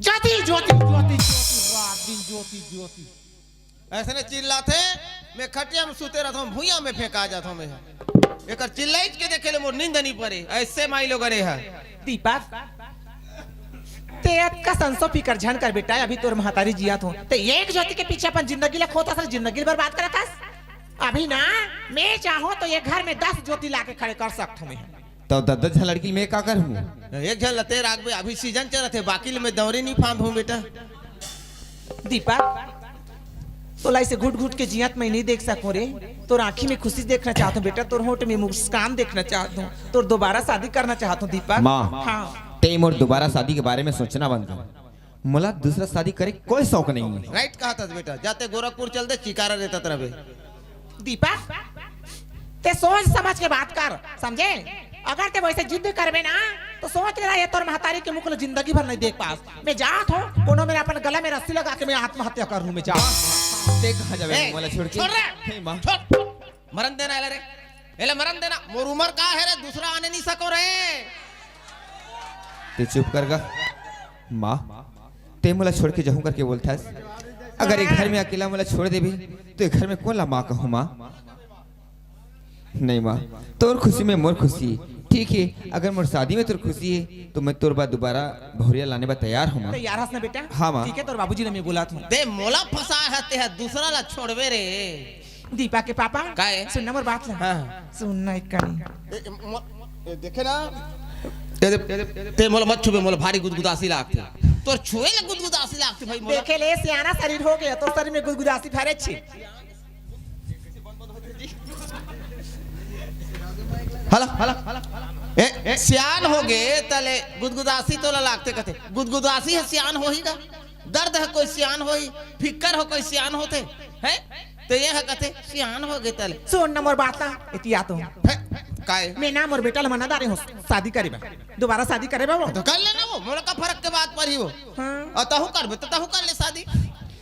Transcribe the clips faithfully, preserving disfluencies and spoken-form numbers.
ज्योति, ज्योति, ज्योति, ज्योति, रात दिन ज्योति, ज्योति। अइसने चिल्लाथे, मैं खटिया में सुते रहत हूँ, भुइयां में फेंका जात हूँ मैं। एकर चिल्लाइच के देखे ले मोर नींद नइ परे, अइसे माईलोगन ए ह। दीपक, तें अतका संसो फिकर झन कर बेटा, अभी तोर महतारी जियात हों। तें एक ज्योति के पीछे अपन जिंदगी ला खोत हस, जिंदगी ला बर्बाद करत हस। अभी ना, मैं चाहूँ तो ये घर में दस ज्योति लाके खड़े कर सकत हूँ मैं। त दस दस झन लड़की ल मैं का करहूँ? एक झन ल तें राखबे, अभी सीजन चलत हे, बाकी ल मैं दौंरी नइ फांदहूँ बेटा। दीपक, तोला अइसे घुट घुट के जियत मैं नइ देख सकूं रे। तोर आँखी में खुशी देखना चाहत हूँ बेटा, तोर होंठ में मुस्कान देखना चाहत हूँ, तोर दोबारा शादी करना चाहत हूँ दीपक। माँ, हाँ। तें मोर दोबारा शादी के बारे में सोचना बंद कर। मोला दूसरा शादी करे के कोई शौक नइ हे। राइट कहत हस बेटा, जा तें गोरखपुर चल दे, चिकारा रेतत रहबे। दीपक, तें सोच समझ के बात कर, समझे? अगर तें वइसे जिद करबे ना, त सोच ले रहा, ये तोर महतारी के मुख ल जिंदगी भर नइ देख पास। मैं जात हूँ, कोनो मेर अपन गला में रस्सी लगा के मैं आत्महत्या कर लूँ, मैं जात हूँ। तें कहाँ जाबे ए, मोला छोड़ के? छोड़ रे। हे माँ। छोड़। मरन देना एला रे। एला मरन देना। मोर उमर का हे रे, दूसरा आने नइ सकों रे। तें चुप कर गा। माँ, तें मोला छोड़ के जाहूँ करके बोलथस। अगर ए घर में अकेला मोला छोड़ देबे, त ए घर में कोन ला माँ कहूँ माँ? नहीं माँ, तोर खुशी में मोर खुशी। ठीक हे, अगर मोर शादी में तोर खुशी हे, त मैं तोर बर दोबारा बहुरिया लाने बर तैयार हूँ माँ। तैयार हस ना बेटा? हाँ माँ। ठीक हे, तोर बाबूजी ल मैं बोलात हूँ। तें मोला फंसाय हस, तें ह दूसरा ला छोड़बे रे। दीपा के पापा, का हे? सुन ना मोर बात ला। हाँ। सुन ना एक कनी। ए, म-, ए, देखे ना? ए, दे-, तें मोला मत छुबे, मोला भारी गुदगुदासी लागथे। तोर छुए ले गुदगुदासी लागथे भाई मोला। देखे ले, सियाना शरीर हो गे, तोर शरीर में गुदगुदासी भरे छे। हला, हला, हला। ए, ए, सियान हो गे, तले गुदगुदासी तोला लागथे कथे। गुदगुदासी ह सियान होही का? दर्द ह कोई सियान होही? फिक्कर ह कोई सियान होथे? हैं? त ये ह कथे, सियान हो गे तले। सुन ना मोर बात ला, एती आ तो। हे, काय? मैं ना मोर बेटा ल मना डारे हूँ शादी करे बर। दोबारा शादी करे बर वो। त कर ले ना वो, मोला का फरक के बात परही वो। हाँ। अउ तहूँ करबे, त तहूँ कर ले शादी।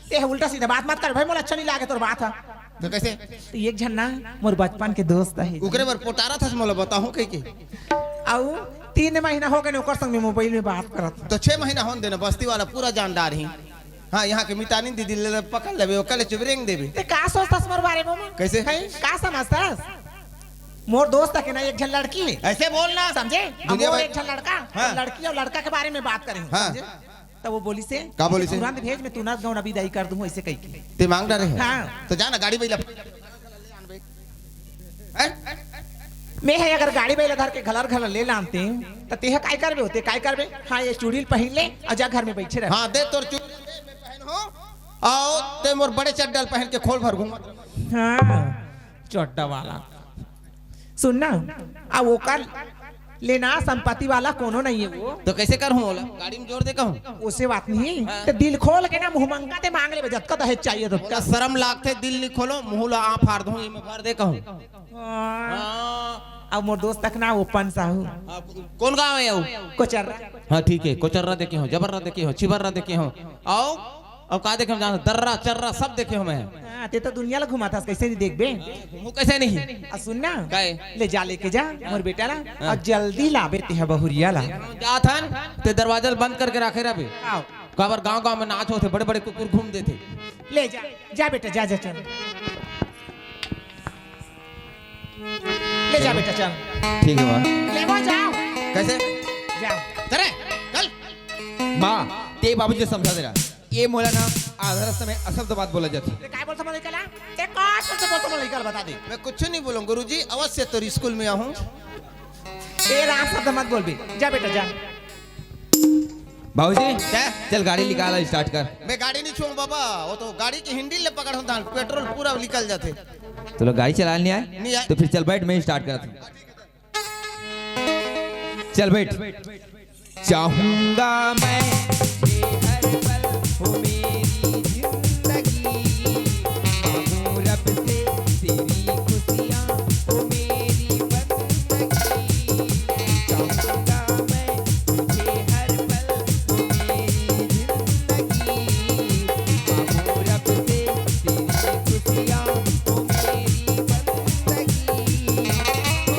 तें ह उल्टा सीधा बात मत कर भाई, मोला अच्छा नइ लागे तोर बात ह। त कइसे? त एक झन ना मोर बचपन के दोस्त हे। ओकरे बर पोटारत हस मोला बताहूँ कहिके। अउ तीन महीना हो गे ओकर संग में मोबाइल में बात करत। त छह महीना होन देना, बस्ती वाला पूरा जान डारही। हाँ, यहाँ के मितानी दीदी ले पकड़ लेबे, ओकर ले चुबरेंग देबे। तें का सोचथस मोर बारे में? कइसे? हैं? का समझथस? मोर दोस्त के ना एक झन लड़की हे। अइसे बोल ना। समझे? अब दुनिया मोर भर एक झन लड़का, हाँ। लड़की अउ लड़का के बारे में बात करे हूँ, हाँ। समझे? त वो बोलिस हे, का बोलिस हे? तुरंत भेज, मैं तुरंत गौना बिदाई कर दूँ, अइसे कहिके। तें मांग डारे हस? हाँ। त जा ना गाड़ी बइला। हैं? मैं ह अगर गाड़ी बइला धर के घलर घलर ले लानतें, त तें ह काय करबे होते, काय करबे? हाँ, ये चूड़ी ल पहिर ले अउ जा घर में बइठे रह। हाँ, दे तोर चूड़ी ल दे, मैं पहनहूँ। अउ तें मोर बड़े चड्डा ल पहन के खोल भर घूमत रह। हाँ, चड्डा वाला। सुन ना, अब ओकर ले ना संपत्ति वाला कोनो नइ हे वो। त कइसे करहूँ ओला? गाड़ी में जोर दे कहूँ? ओसे बात नइ हे। हाँ। त दिल खोल के ना मुँह मंगा तें मांग लेबे, जतका दहेज चाहिए ततका। मोला शरम लागथे, दिल नइ खोलों, मुँह ला आ फार दूँ, एमे भर दे कहूँ। हाँ। हाँ। अब मोर दोस्त तक ना ओपन साहू। हाँ, कोन गाँव हे वो? कोचर्रा। हाँ, ठीक हे, कोचर्रा देखे हँव, जबर्रा देखे हँव, छिबर्रा देखे हँव। अउ अउ का देखे हँव जान, दर्रा चर्रा सब देखे हँव मैं। हाँ, तें तो दुनिया ला घुमाथस, कइसे नइ देखबे? घूमहूँ कइसे नहीं? अउ सुन ना, काय? ले जा, लेके जा मोर बेटा ला, हाँ। अउ जल्दी लाबे तें ह बहुरिया ला। जात हन, तें दरवाजा ल बंद करके राखे रहबे। आओ। काबर गाँव गाँव में नाच होथे, बड़े बड़े कुकुर घूम देथे। ले जा, जा बेटा, जा, जा, चल। ले जा बेटा, चल। ठीक हे माँ। ले वो जाओ। कइसे? जाओ। करे, चल। माँ, तें बाबूजी ल समझा दे रहा। ये मोला ना आधा रास्ता में अशब्द बात बोला जाथे। तें काय बोलथस मोर लइका ला? तें का शब्द बोलथस मोर लइका ला, बता दे। मैं कुछ नहीं बोलूँ गुरुजी, अवश्य तोर स्कूल में आहूँ। ए राम शब्द मत बोलबे। जा बेटा, जा। बाबूजी, क्या? चल गाड़ी निकाल, start कर। मैं गाड़ी नहीं छूऊँ बाबा, वो तो गाड़ी के handle ले पकड़हूँ, पेट्रोल पूरा निकल जाथे। तोला गाड़ी चलाना नहीं आय? नहीं आय। तो फिर चल बैठ, मैं start करता हूँ। चल बैठ। चाहूंगा मैं तुझे हर पल हो मेरी जिंदगी, मांगूं रब से तेरी खुशियां हो मेरी बंदगी। चाहूंगा मैं तुझे हर पल हो मेरी जिंदगी, मांगूं रब से तेरी खुशियां हो मेरी बंदगी। तू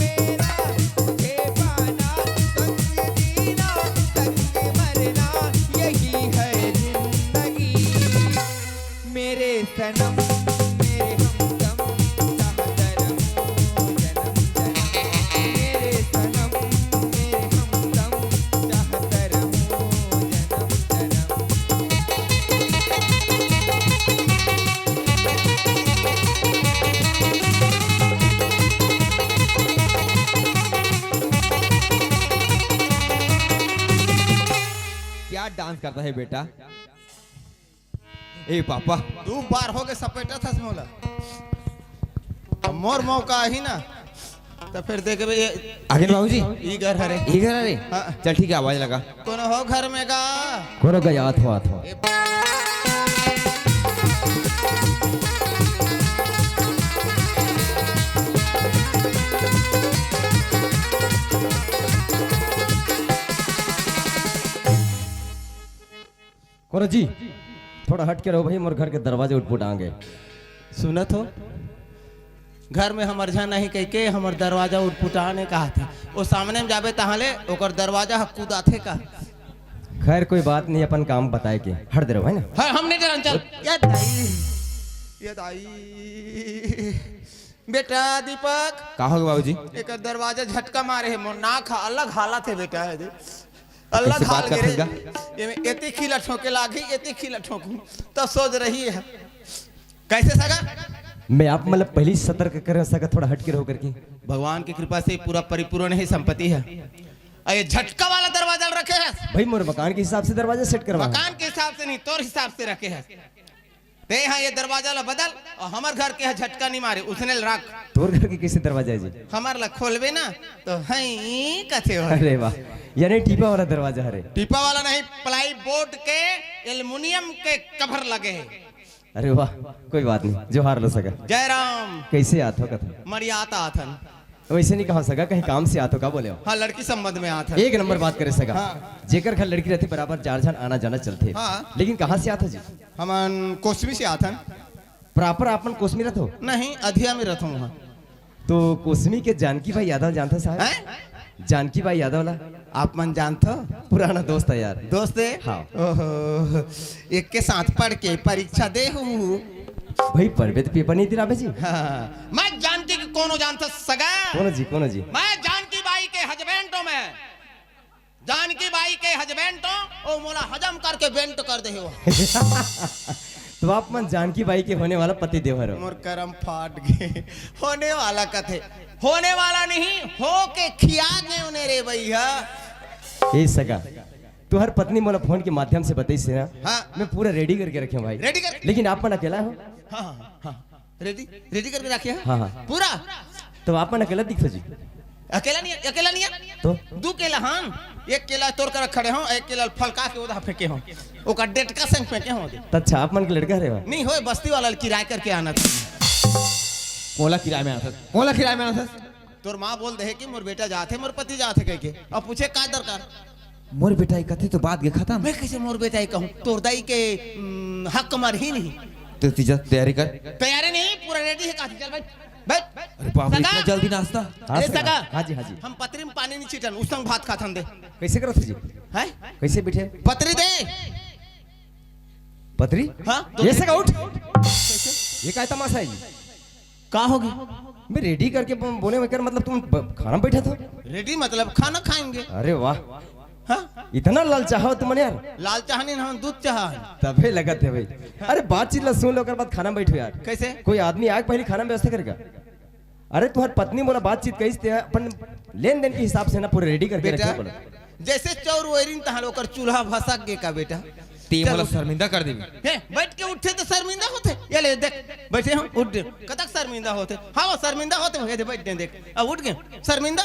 मेरा तुझे पाना, संग जीना, संग मरना, यही डांस करता है बेटा। ए पापा। दू बार हो गए सपेटा था मोला। अब मोर मौका आही ना, तो फिर देखबे ये आगे बाबूजी। ई घर हरे। ई घर हरे? हाँ। चल ठीक है, आवाज लगा। कोनो हो घर में गा? कोनो गा, आत हो, आत हो। ए कोरा जी, थोड़ा हट के रहो भाई, मोर घर के दरवाजा उटपुटांगे। सुनत हो, घर में हमर झन नहीं कह के हमर दरवाजा उटपुटाने कहा था। वो सामने में जाबे तहाँ ले ओकर दरवाजा ह कुदाथे का। खैर कोई बात नहीं, अपन काम बताए के हट दे रहो है ना। हाँ, हम नहीं डरन, चल। ये दाई, ये दाई। बेटा दीपक। का हो गया बाबूजी? एकर दरवाजा झटका मारे है, मोर नाक हा अलग हालत है बेटा, है दे। अलग कैसे बात हाल करत गिरे। हस गा? ये में एती खिला ठोके लागी, एती खिला ठोकू, तब सोच रही है। कैसे सगा? मैं आप मतलब पहले ही सतर्क कर सका, थोड़ा हट के रहो करके। भगवान की कृपा से पूरा परिपूर्ण ही संपत्ति है। अरे झटका वाला दरवाजा रखे है। भाई मोर मकान के हिसाब से दरवाजा सेट करवा। मकान के हिसाब से नहीं, तोर हिसाब से रखे है। ते हाँ, ये दरवाजा ला बदल और हमर घर के यहाँ झटका नहीं मारे, उसने ल रख। तोर घर के कैसे दरवाजा है जी? हमर ला खोलबे ना, तो हई कथे हो। अरे वाह, यानी टीपा वाला दरवाजा हरे। टीपा वाला नहीं, प्लाईबोर्ड के एल्युमिनियम के कवर लगे है। अरे वाह, कोई बात नहीं, जोहार लो सगा। जय राम। कैसे आत हो कथा? मरियात आथन। वैसे नहीं कहा सगा, कहीं काम से आत हो का बोले हो? हाँ, लड़की संबंध में आथन। एक नंबर बात करे सगा। हाँ। जेकर घर लड़की रहती बराबर चार झन आना जाना चलते। हाँ। लेकिन कहाँ से आत हो जी? हमन कोसमी से आथन। प्रॉपर आपन कोसमी रहत हो? नहीं, अधिया में रहत हूँ वहाँ। तो कोसमी के जानकी भाई यादव जानता साहब? हैं? जानकी भाई यादव ला? आप मन जानत हो? पुराना दोस्त है यार। दोस्त है? हाँ। ओहो, एक के साथ पढ़ के परीक्षा दे हूँ। भाई पढ़बे तो पेपर नहीं दिलाबे जी। हाँ, मैं जानकी के कोनो जानत सगा? कोनो जी, कोनो जी? मैं जानकी बाई के हजबेंड हूँ मैं। जानकी बाई के हजबेंड तो ओ मोला हजम करके बेंट कर दे हो। तो आप मन जानकी बाई के होने वाला पति देव हरो। मोर करम फाट गए। होने वाला कथे, होने वाला नहीं, हो के खिया गए उन्हें रे भैया। ए सगा, तुहर पत्नी मोला फोन के माध्यम से बताई से ना, हाँ। मैं पूरा रेडी करके रखे हूँ भाई। रेडी करके? लेकिन आप मन अकेला हो। हाँ, हाँ, हाँ। रेडी, रेडी करके रखे हैं? हाँ, हाँ। पूरा? तो आप मन अकेला दिखो जी। अकेला नहीं, अकेला नहीं है। तो? दू केला हाँ, एक केला तोड़ कर खड़े हो, एक केला फलका के उधर फेंके हो, ओकर डेटका संग फेंके हो। तो अच्छा, आप मन के लड़का रे बा? नहीं होए, बस्ती वाला किराए करके आना था। कोला किराए में आना था, कोला किराए में आना था। तोर माँ बोल दे कि मोर बेटा जात है, मोर पति जात है कह के। अब पूछे का दरकार? मोर बेटा ही कथे तो बात के खत्म। मैं कैसे मोर बेटा ही कहूँ? तोर दाई के, उम, हक मर ही नहीं। तो तीजा तैयारी कर। तैयारी नहीं, पूरा रेडी है, काफी चल बैठ। बैठ। अरे बाप रे, सगा। इतना जल्दी नाश्ता? हाँ, अरे सगा। सगा। हाँ जी, हाँ जी। हम पतरी में पानी नहीं छीटन, उस संग भात खाथन दे। कैसे करत जी? हैं? कैसे बैठे? पतरी दे। पतरी? हाँ, दो ये तीन सगा उठ। ये का तमाशा है जी? का हो गया? मैं रेडी करके ब-, बोले, मैं कर, मतलब, तुम ब-, खाना बैठा था? रेडी मतलब खाना खाएंगे। अरे वाह। हाँ? इतना ललचाहो तुम यार। लाल चाह नहीं ना, दूध चाह है। तबे लगत है भाई। अरे बातचीत ला सुन लो, ओकर बाद खाना बैठो यार। कैसे? कोई आदमी आए पहले खाना में व्यवस्था करेगा? अरे तुहर पत्नी मोला बातचीत कहिस ते अपन लेन देन के हिसाब से ना पूरे रेडी करके बेटा, रखे बोला। जैसे चौर वैरिन तहार ओकर चूल्हा भसक गे का बेटा? ते मोला चलो। शर्मिंदा कर देबे। हे, बैठ के उठे तो शर्मिंदा होते। ये ले देख, बैठे हम उठ गए। कतक शर्मिंदा होते? हाँ, वो शर्मिंदा होते, भैया दे बैठ गए देख। अब उठ गए, शर्मिंदा।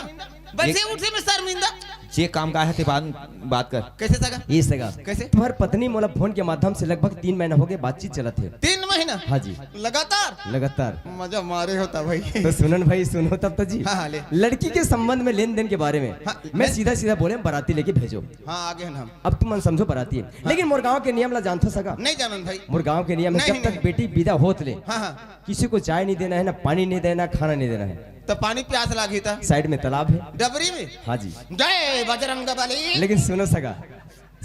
बैठे ये उठे में शर्मिंदा। जे काम का है ते बात, बात कर। कैसे सगा? ये सगा। कैसे? तुम्हार पत्नी मोला फोन के माध्यम से लगभग तीन महीना हो गए, बातचीत चलत है। तीन महीना? हाँ जी। लगातार? लगातार। मजा मारे होता भाई। तो सुनन भाई, सुनो तब तो जी। हाँ, हाँ, ले। लड़की के संबंध में लेन देन के बारे में हाँ, मैं मैं सीधा सीधा बोले, बाराती लेके भेजो। हाँ, आगे हैं हम। अब तुम मन समझो बाराती है। हाँ। लेकिन मोर गांव के नियम ला जानथो सगा? नहीं जानन भाई। मोर गांव के नियम है, नहीं, जब तक नहीं। बेटी विदा होत ले, हाँ, हाँ। किसी को चाय नहीं देना है, ना पानी नहीं देना, खाना नहीं देना है। तो पानी प्यास लागी था? साइड में तालाब है। डबरी में? हाँ जी। जय बजरंग बली। लेकिन सुनो सगा,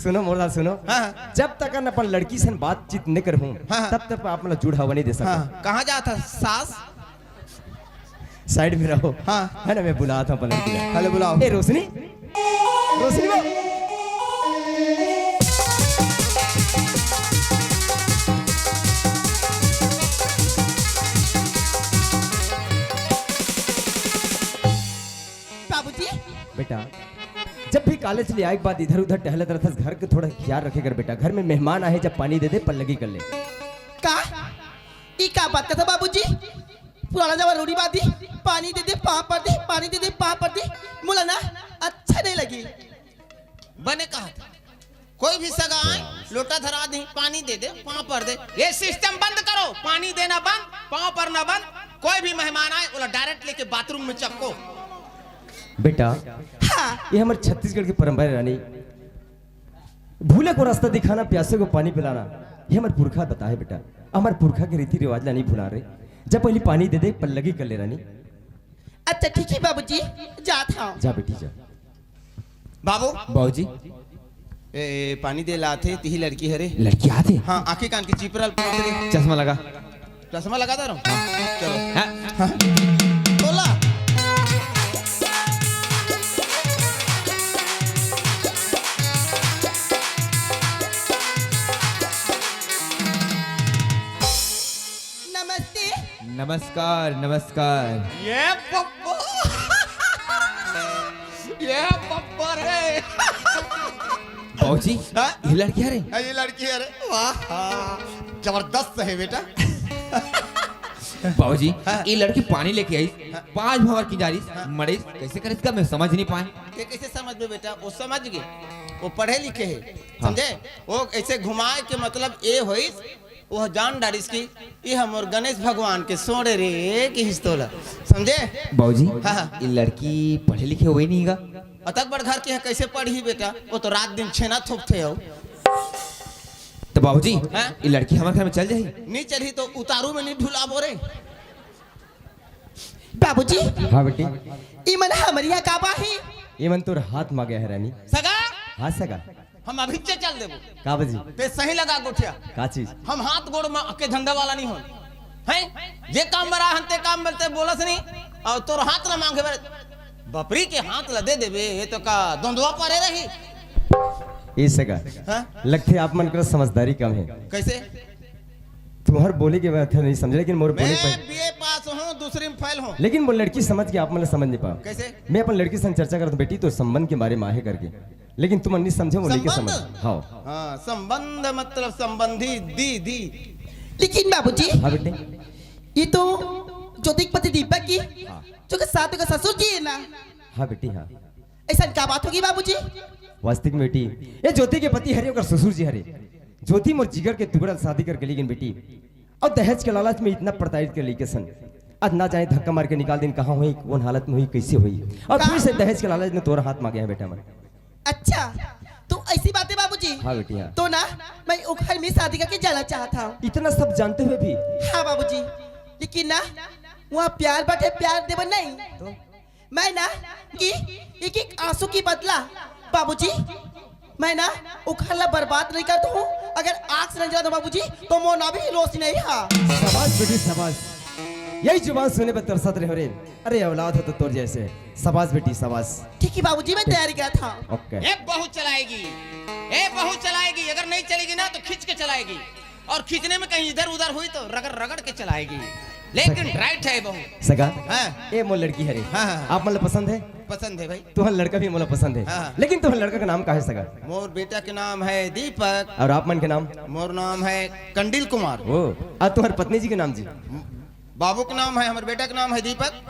सुनो मोर बात सुनो। हाँ, हाँ। जब तक न अपन लड़की से बातचीत नहीं करहूँ, हाँ, हाँ। तब तक आप मतलब जुड़ हवा नहीं दे सकते। हाँ, कहाँ जात है सास? साइड में रहो। हाँ। है ना, मैं बुलात हूँ अपन लड़की ला। हेलो, बुलाओ। ए रोशनी, रोशनी बा। बाबूजी। बेटा। जब भी कॉलेज ले आए के बाद इधर उधर टहलत रहथस, घर के थोड़ा ख्याल रखे कर बेटा। घर में मेहमान आहे, जब पानी दे दे, पल्लगी कर ले। का? ई का बात करता बाबूजी? पुराना जमाना रूढ़ी बात ही, पानी दे दे, पाँव पर दे, पानी दे दे, पाँव पर दे। मोला ना अच्छा नहीं लगी। बने कहा था, कोई भी सगा आए, लोटा धरा दे, पानी दे दे, पाँव पर दे। ये सिस्टम बंद करो, पानी देना बंद, पाँव परना बंद। कोई भी मेहमान आए, ओला डायरेक्ट लेके बाथरूम में चपको। बेटा, हाँ। ये हमर छत्तीसगढ़ के परंपरा हे रानी। भूले को रास्ता दिखाना, प्यासे को पानी पिलाना, ये हमर पुरखा बताए बेटा। हमर पुरखा के रीति रिवाज ला नहीं भुला रे। जब पहली पानी दे दे, पल्लगी कर ले रानी। अच्छा ठीक है बाबूजी, जात हूँ। जा बेटी जा। बाबू। बाबूजी। ए, पानी दे लाथे, तिही लड़की हरे। लड़की आथे? हाँ, आँखी कान के चीपरा ल पकड़ रे। चश्मा लगा। चश्मा लगा दे रहा हूँ। चलो। हाँ। हाँ। बोला। नमस्ते। नमस्कार, नमस्कार। ये पप्पू। ये पप्पू रे। बाबूजी, हाँ? ये लड़की हरे? हाँ, ये लड़की हरे। वाह, हाँ। जबरदस्त है बेटा। बाबूजी, हाँ। ये लड़की पानी लेके आई, हाँ। पाँच भंवर की जा रही, हाँ। मड़े कैसे करे इसका मैं समझ नहीं पाए। ये कैसे समझ में बेटा? वो समझ गए, वो पढ़े लिखे है, हाँ। समझे? वो ऐसे घुमाए के मतलब ये होइस, वो जान डारिस कि ये हमर गणेश भगवान के सोड़े रे किहिस तोला, समझे? बाबूजी, हाँ, हाँ। ये लड़की पढ़े लिखे हुए नहीं गा? अतक बड़ घर के है, कैसे पढ़ही बेटा? वो तो रात दिन छेना थोपथे हो। तो बाबूजी, हाँ? ये लड़की हमारे घर में चल जाही? नहीं चलही तो उतारू में नहीं ढुलाबो रे। बाबूजी, हाँ बेटी। इमन हमर यहाँ का बाही? इमन तोर हाथ मांगे है रानी। सगा? हाँ सगा। हम अभी चे चल देबो। का बजी? ते सही लगा गोठिया। का चीज? हम हाथ गोड़ मा के धंधा वाला नहीं होन। हैं? जे काम बरा हन ते काम बलते बोलस नहीं। और तोर हाथ ना मांगे बर बपरी के हाथ ला दे देबे, ये तो का दोंदवा परे रही। ए सगा। हाँ? लगथे आप मन कर समझदारी कम है। कैसे? तुम्हार बोले के बात है नहीं समझे, लेकिन मोर बोले मैं पे बीए पास हूँ, दूसरी में फेल हूँ। लेकिन वो लड़की समझ के आप मन समझ नहीं पाओ। कैसे? मैं अपन लड़की संग चर्चा करता हूँ, बेटी तो संबंध के बारे में आहे करके, लेकिन तुम नहीं समझे, वो लेके संबंध? समझ। हाँ। हाँ, संबंध मतलब संबंधी दी, दी। लेकिन बाबूजी, हाँ बेटे। ये तो ज्योति के पति दीपक की, हाँ। जो कि साथ का ससुर जी है ना। हाँ बेटी, हाँ। ऐसा क्या बात होगी बाबूजी? वास्तविक में बेटी, ये ज्योति के पति हरे, ओकर ससुर जी हरे। ज्योति मोर जिगर के टुकड़ा शादी करके लेकिन बेटी, और दहेज के लालच में इतना प्रताड़ित कर लेके सन, आज ना जाने धक्का मार के निकाल दिन, कहाँ हुई, कौन हालत में हुई, कैसे हुई, और का? फिर से दहेज के लालच में तोरा हाथ मांगे हैं बेटा मन। अच्छा, तो ऐसी बात है बाबूजी? हाँ बेटी, हाँ। तो ना, मैं ओखर में शादी करके जाना चाहता हूँ। इतना सब जानते हुए भी? हाँ बाबूजी, लेकिन ना, वहाँ प्यार बटे, प्यार देवे नहीं। तो? मैं ना कि एक एक आंसू की बदला बाबूजी, मैं ना ओखर ला बर्बाद नहीं करता हूँ। अगर आग से नहीं जला दो बाबूजी, तो मोर ना भी रोशनी नहीं हा। शाबाश बेटी, शाबाश। यही जुबान सुने पर तरसत रहे हो रे। अरे औलाद हो तो तोर जैसे। शाबाश बेटी, शाबाश। ठीक है बाबूजी, मैं तैयारी किया था। ओके। ये बहू चलाएगी, ये बहू चलाएगी। अगर नहीं चलेगी ना तो खींच के चलाएगी, और खींचने में कहीं इधर उधर हुई तो रगड़ रगड़ के चलाएगी। लेकिन सक- राइट है बहू। सगा, हाँ। ए मोर लड़की हरे। हाँ, हाँ, हाँ। आप मन ला पसंद है? पसंद है भाई। तुहर लड़का भी मोला पसंद है। हाँ, हाँ। लेकिन तुहर लड़का का नाम का है सगा? मोर बेटा के नाम है दीपक। और आप मन के नाम? मोर नाम है कंडिल कुमार। ओ, और तुहर पत्नी जी के नाम जी? बाबू के नाम है, हमर बेटा के नाम है दीपक।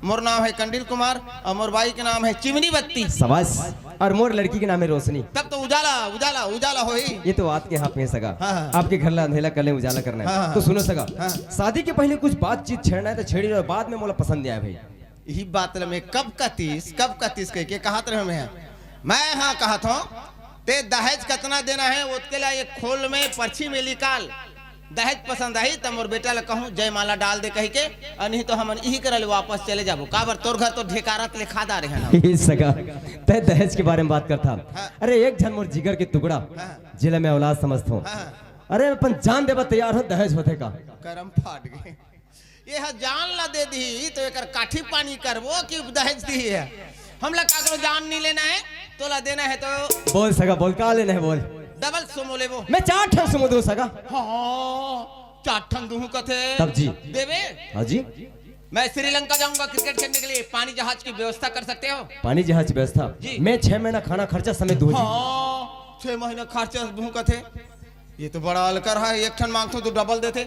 मोर नाम है कंडिल कुमार और मोर बाई के नाम है चिमनी बत्ती। शाबाश। और मोर लड़की के नाम है रोशनी। तब तो उजाला, उजाला, उजाला होही। ये तो आपके हाथ में है सगा। हाँ, हाँ। आपके घर ला अंधेला कर ले, उजाला करना है। हाँ, हाँ। तो सुनो सगा, हाँ। शादी के पहले कुछ बातचीत छेड़ना है तो छेड़ी लो, बाद में मोला पसंद नहीं आया भाई। यही बात ला मैं कब कहतीस, कब कहतीस कह के कहत रहे मैं। मैं हाँ कहत हूँ, ते दहेज कतना देना है, ओतके ला एक खोल में पर्ची में निकाल। दहेज पसंद आही त मोर बेटा ला कहूँ जयमाला डाल दे कही के, और नहीं तो हमन इही करा ले वापस चले जाबो। काबर तोर घर तो ढेकारा ले खा डारे हन। हे सगा, तै दहेज के बारे में बात करथा। हाँ। अरे एक झन मोर जिगर के टुकड़ा, हाँ। जेला मैं औलाद समझत हूँ। हाँ। अरे अपन जान देबा तैयार हो, दहेज होथे का? करम फाट गए। ये ह जान ला दे दी तो एकर काठी पानी करबो कि दहेज दी है? हमला काकरो जान नहीं लेना है, तोला देना है तो बोल सगा, बोल, का लेना है बोल। डबल सुमो लेबो। मैं चार ठन सुमो दूँ सगा। हाँ, चार ठन दूँ कथे। तब जी। देबे? हाँ जी। मैं श्रीलंका जाऊंगा क्रिकेट खेलने के लिए, पानी जहाज की व्यवस्था कर सकते हो? पानी जहाज की व्यवस्था? जी। मैं छह महीना खाना खर्चा समेत दूं जी। हाँ, छह महीना खर्चा दूं कथे। ये तो बड़ा अलकर है, एक ठन मांगथों तो डबल देथे।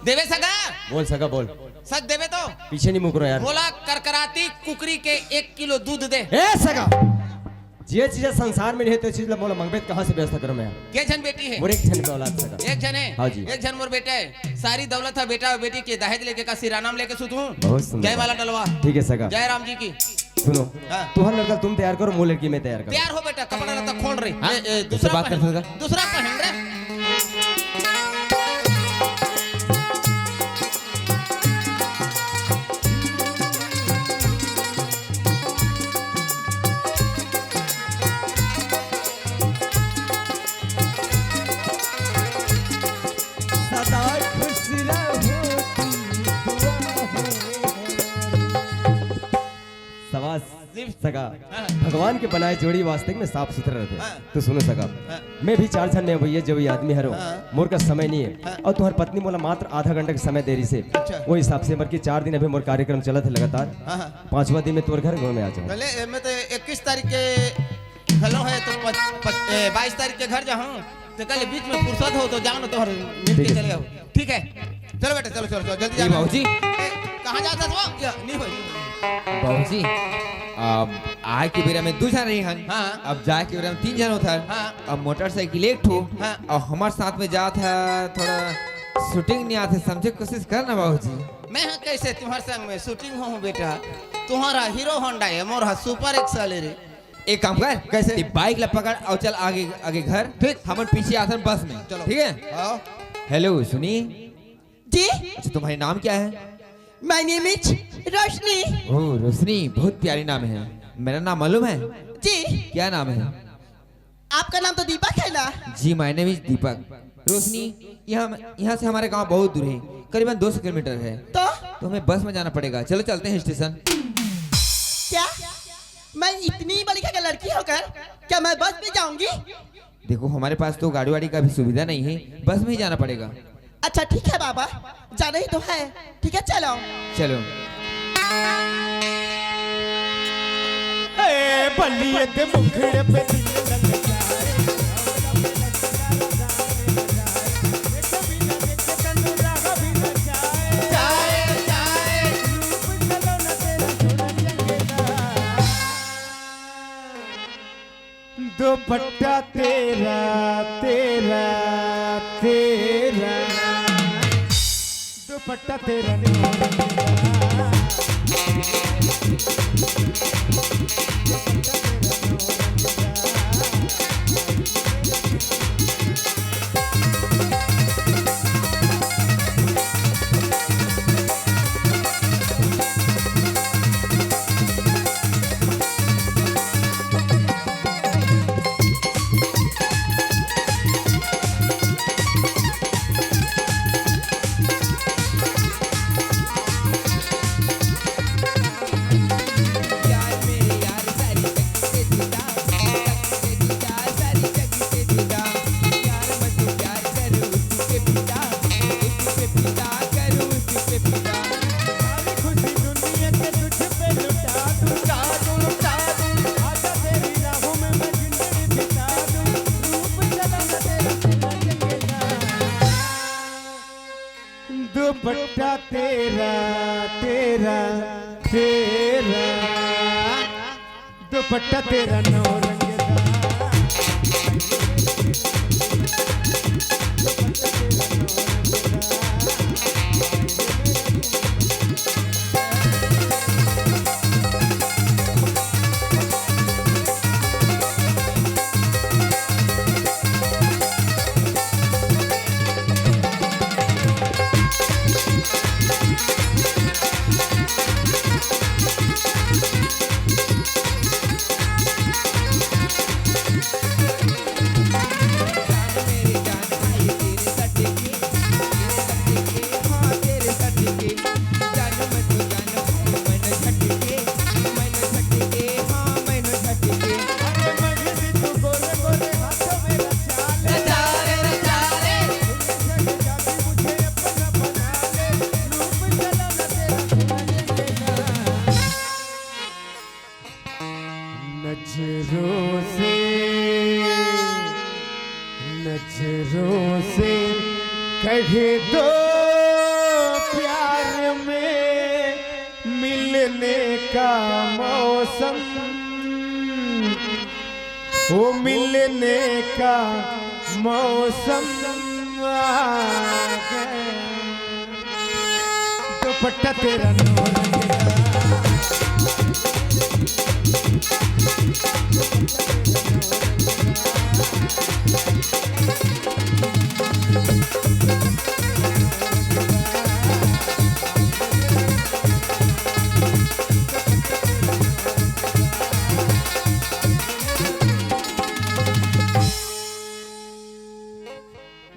देवे सगा? बोल सगा, बोल। सच देवे तो? पीछे नहीं मुकरो यार। मोला करकराती कुकरी के एक किलो दूध दे। ए सगा, जे चीज संसार में नहीं है, ते चीज ला मोला मंगबे त कहाँ से व्यवस्था करूं मैं? के झन बेटी है? मोर एक झन के औलाद सगा। एक झन है? हाँ जी। एक झन मोर बेटा है। सारी दौलत है बेटा बेटी के, दहेज लेके का सिरानाम लेके सुतूं? बहुत सुंदर। जय माला डलवा। ठीक है सगा। जय राम जी की। सुनो, हाँ। तुहर लड़का तुम तैयार करो, मोर लड़की मैं तैयार करूं। तैयार हो बेटा, कपड़ा लत्ता खोल रे। हाँ? ए, ए, दूसरा पहन। दूसरा पहन रे। सदा खुश रहो, दुआ है। शाबाश। सगा, हाँ। भगवान के बनाए जोड़ी वास्तविक में साफ सुथरा रहथे। हाँ। तो सुनो सगा, हाँ। मैं भी चार झन में भैया जो भी आदमी हरो, हाँ। मोर का समय नहीं है। हाँ। और तुम्हारी पत्नी मोला मात्र आधा घंटा के समय दे रही से। अच्छा। वो हिसाब से मर के चार दिन अभी मोर कार्यक्रम चलत है लगातार। हाँ, हाँ। पांचवा दिन में तोर घर में आ जाऊँ। पहले ए, मैं तो इक्कीस तारीख के घलो है तो पच-, पच-, ए, बाईस तारीख के घर जाहूँ। तो कल बीच में फुर्सत हो तो जाओ ना, तोहर मिल के ठीक है। चले आओ। ठीक है, चलो बेटा, चलो, चलो, चलो, जल्दी ए, जाओ। बाबूजी। ए, कहाँ जाता था? या, नहीं भाई। बाबूजी, अब आए के बेरा में दू झन रही हन। हाँ। अब जाए के बेरा में तीन झन होथन। हाँ। अब मोटरसाइकिल एक ठो। हाँ। और हमारे साथ में जात है, थोड़ा शूटिंग नहीं आते, समझे कोशिश कर ना बाबूजी। मैं हाँ कैसे तुम्हारे संग में शूटिंग हो हूँ बेटा? तुम्हारा हीरो होंडा है, मोर हा सुपर एक्सल है रे। एक काम कर, कैसे? ते बाइक ला पकड़ और चल आगे, आगे घर। ठीक। हमन पीछे आथन बस में। चलो। ठीक है? हाँ। हेलो, सुनी। जी? अच्छा, तुम्हारी नाम क्या है? My name is रोशनी। ओह, रोशनी, बहुत प्यारी नाम है। मेरा नाम मालूम है? जी। क्या नाम है? आपका नाम तो दीपक है ना? जी, my name is दीपक। रोशनी, यहाँ, यहाँ से हमारे गांव बहुत दूर है, करीबन दो सौ किलोमीटर है। तो? तो हमें बस में जाना पड़ेगा। चलो, चलते हैं स्टेशन। क्या? मैं इतनी बड़ी का लड़की होकर क्या मैं बस में जाऊंगी? देखो, हमारे पास तो गाड़ी वाड़ी का भी सुविधा नहीं है, बस में ही जाना पड़ेगा। अच्छा, ठीक है बाबा, जाना ही तो है। ठीक है, चलो। चलो। ए बलिए ते मुखड़े पे दिल ललचाए, देखे बिना देखे तनु राग भी नचाए। जाए, जाए। रूप चलो न तेरा छोड़ा चंगेदा। दुपट्टा तेरा, तेरा, तेरा। दुपट्टा तेरा नौ रंग का। दुपट्टा तेरा, तेरा, तेरा। दुपट्टा तेरा नौ रंग दा। कहे दो प्यार में मिलने का मौसम, वो मिलने का मौसम आ गया। दुपट्टा तेरा नौ रंग का।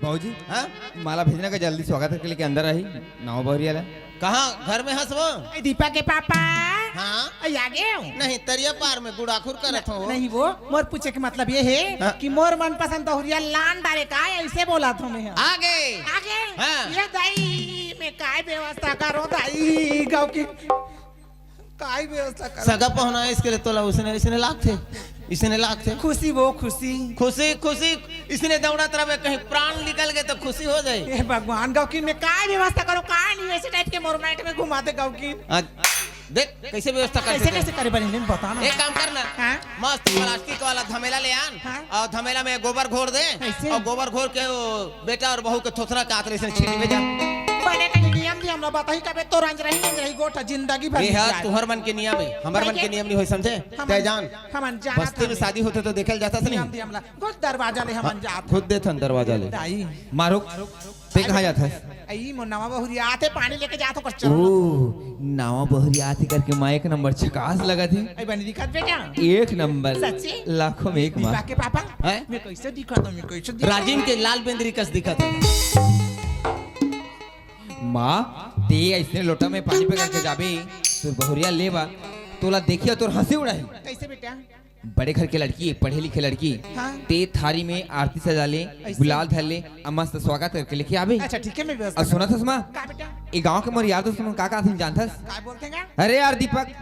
बाबूजी, हाँ? माला भेजना का जल्दी स्वागत करके लेके अंदर आही, नवा बहुरिया ला। कहाँ? घर में हस वो? ए, दीपा के पापा। हाँ? ए, आ गए हो? नहीं, तरिया पार में गुड़ाखुर करत हो। नहीं वो, मोर पूछे के मतलब ये है हाँ? कि मोर मनपसंद बहुरिया लान डारे का है, ऐसे बोला था मैं। आगे। आगे? हाँ। ये दाई, मैं काय व्यवस्था करो दाई, गाँव की काय व्यवस्था करो? सगा पहुना है, इसके लिए तोला उसने, इसने लागथे, इसने लागथे। खुशी वो, खुशी। खुशी, खुशी, इसने दौड़त रहे, कहीं प्राण निकल गए तो खुशी हो जाए। हे भगवान, गाँव की मैं काय व्यवस्था करो, काय नहीं ऐसे टाइप के मोर माइंड में घुमा दे गाँव की। आज देख, कैसे व्यवस्था कर कैसे, देते हैं। कैसे करे बनी, नहीं बताना। एक काम करना, हाँ? मस्त प्लास्टिक वाला धमेला ले आन हाँ? और धमेला में गोबर घोर दे कैसे? और गोबर घोर के वो बेटा और बहू के थोथना के आतरे से छीट में जा। बने कहीं नियम भी हमला बताही, कबे तो रंज रही, रंज रही गोठा जिंदगी भर ये निकल है जाए। तुहर मन के नियम है, हमर मन के नियम नहीं होय, समझे? हमन तय जान। हमन जाना बस्ती में शादी होथे तो देखे ल जाथस नहीं? नियम भी हमला खुद दरवाजा ले हमन जात। खुद देथन दरवाजा ले। दाई। माँ रुक, ते कहाँ जाथस? आई मो नवा बहुरिया आथे, पानी लेके जात हो कर चलो। ओ, नवा बहुरिया आथे करके माँ एक नंबर झकास लगत हे। आई बनी दिखत बेटा। एक नंबर। सच्ची? लाखों में एक माँ। दीपा के पापा? हैं? मैं कैसे दिखत हूँ, मैं कैसे दिखत हूँ? राजिम के लाल बेंदरी कस दिखत हे। माँ, ते ऐसने लोटा में पानी पकड़ के जाबे, तोर बहुरिया लेबा, तोला देखिया तोर हंसी उड़ाही। कैसे बेटा? बड़े घर के लड़की हे, पढ़े लिखे लड़की। हाँ। ते थारी में आरती सजा ले, ऐसे? गुलाल धर ले, अउ मस्त स्वागत करके लेके आबे। अच्छा, ठीक है, मैं व्यवस्था अउ सुनत हस माँ, का बेटा? ए गाँव के मोर यार दोस्त मन का का कहिथे जानथस? का बोलथे गा? अरे यार दीपक,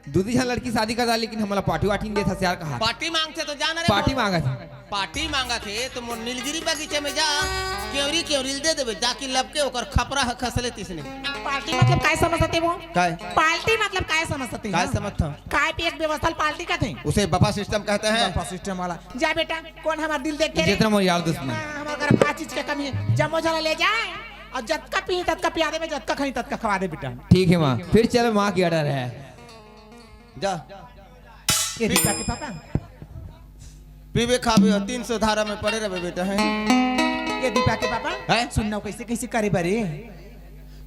दू दी झन लड़की शादी कर डाले, लेकिन हमला पार्टी वार्टी नहीं देथस यार, कहा पार्टी मांगथे तो जाना रे पार्टी मांगत हे। पार्टी मांगत हे तो मोर नीलगिरी बगीचा में जा, केवरी केवरी ल दे देबे, जाके लपके ओकर खपरा ह खसले तिसने। पार्टी मतलब काय समझते वो? काय? पार्टी मतलब काय समझते काय हो? समझथव? काय पे एक व्यवस्था ल पार्टी कहते हैं? उसे बफा सिस्टम कहते हैं। बफा सिस्टम वाला। जा बेटा, कौन हमार दिल देख के रे? जितना मोर यार दुश्मन। हाँ, हमार घर का चीज के कमी है, जम्मो झला ले जाए और जतका पी ततका पिया देबे, जतका खाई ततका खवा दे बेटा। ठीक है माँ, फिर चलो माँ की ऑर्डर है। जा। ये दीपा के पापा। पीबे खाबे और तीन सौ धारा में पड़े रहबे बेटा, हैं? ये दीपा के पापा। हैं? सुनना कैसे कैसे करे बरे?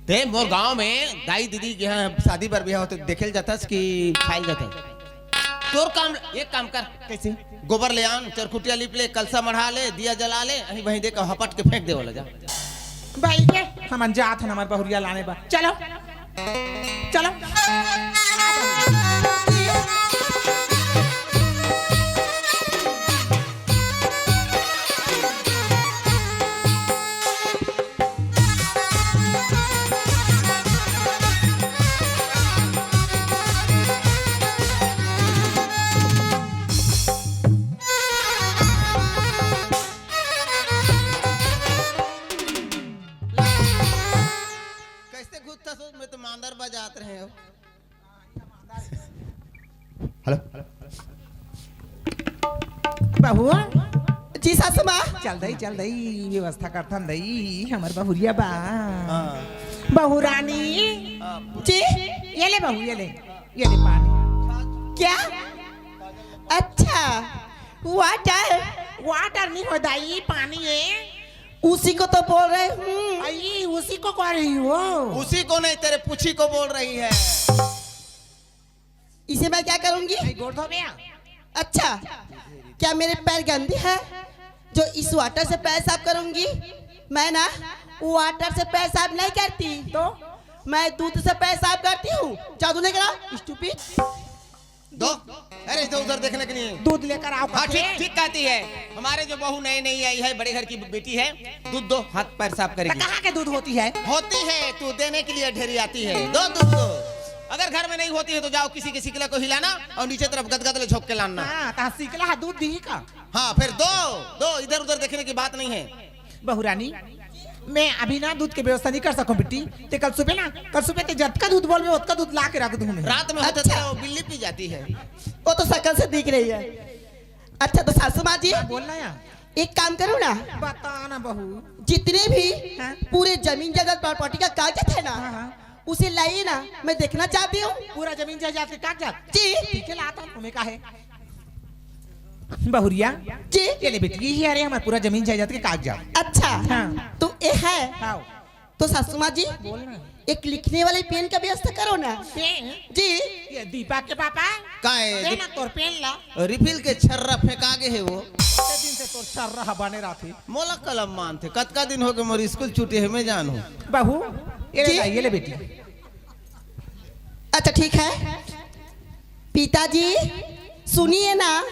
ते मोर गांव में दाई दीदी के यहाँ शादी बर बिहाव होथे, देखे ल जाथस कि खाए ल जाथस? तोर काम, एक काम कर। कैसे? गोबर ले आन, चरखुटिया लीप ले, कलसा मढ़ा ले, दिया जला ले, अहीं वहीं देख हपट के फेंक दे वाला जा। भाई के हमन जात हन हमर बहुरिया लाने बर। चलो, चलो। कैसे घुसता सोच में तो मांदर बजात रहे हो। हेलो। बहू। जी सासू माँ। चल दई, चल दई, व्यवस्था करथन दई, हमर बहुरिया बा। हाँ। बहू रानी। हाँ। जी। ये ले बहू, ये ले, ये ले पानी। क्या? अच्छा, वाटर। वाटर नहीं हो दाई, पानी है। उसी को तो बोल रही हूँ। आई, उसी को कह रही हो? उसी को नहीं, तेरे पूछी को बोल रही है। इसे मैं क्या करूंगी? नहीं, गोड़ धोबे या? अच्छा, क्या मेरे पैर गंदे हैं जो इस वाटर से पैर साफ करूंगी? मैं ना वाटर से पैर साफ नहीं करती। तो? मैं दूध से पैर साफ करती हूँ। जादू नहीं करा, स्टूपिड। दो। अरे, इधर उधर देखने के लिए। दूध लेकर आओ हाँ, ठीक, ठीक कहती है। हमारे जो बहू नई नई आई है, बड़े घर की बेटी है, दूध दो, हाथ पैर साफ तो करेगी। कहाँ के दूध होती है? होती है, तू देने के लिए ढेरी आती है। दो दूध दो। अगर घर में नहीं होती है तो जाओ किसी के सिकला को हिलाना और नीचे तरफ गदगद ले झोंक के लाना। हाँ, तो सिकला हा दूध दी का? हाँ, फिर दो, दो, इधर उधर देखने की बात नहीं है। बहुरानी, मैं अभी ना दूध के व्यवस्था नहीं कर सकूं बिट्टी। ते कल सुबह ना, कल सुबह ते जतका दूध बोलबे, ओतका दूध ला के रख दूं मैं। रात में होता अच्छा। था, वो बिल्ली पी जाती है। वो तो शकल से दिख रही है। अच्छा, तो सासू माँ जी, हाँ, बोलना यार। एक काम करो ना, बता ना बहू। जितने भी हाँ। पूरे जमीन जायदाद प्रॉपर्टी का कागजात है ना, हाँ, हाँ। उसे लाइए ना, मैं देखना चाहती हूँ। पूरा जमीन जायदाद के कागजात? जी। ठीक है, लाता हूँ, तुम्हें का है? बहुरिया। जी। ये ले बेटी, ये है, अरे, हमारा पूरा जमीन जायदाद के कागजात। अच्छा। हाँ। तो ये है। हाँ। तो सासू माँ जी, बोल ना। एक लिखने वाले पेन का व्यवस्था करो ना। पेन? जी। ये दीपा के पापा? का है? दे ना तोर पेन ला। रिफिल के छर्रा फेंका गे है वो। कते दिन से तोर छर्रा हा बने रहिथे। मोला कलम मानथे। कतका दिन होगे मोर स्कूल छूटे हे, मैं जानहूं। बहू, ये ले जी। ला, ये ले बेटी। अच्छा, ठीक है। पिताजी, सुनिए ना।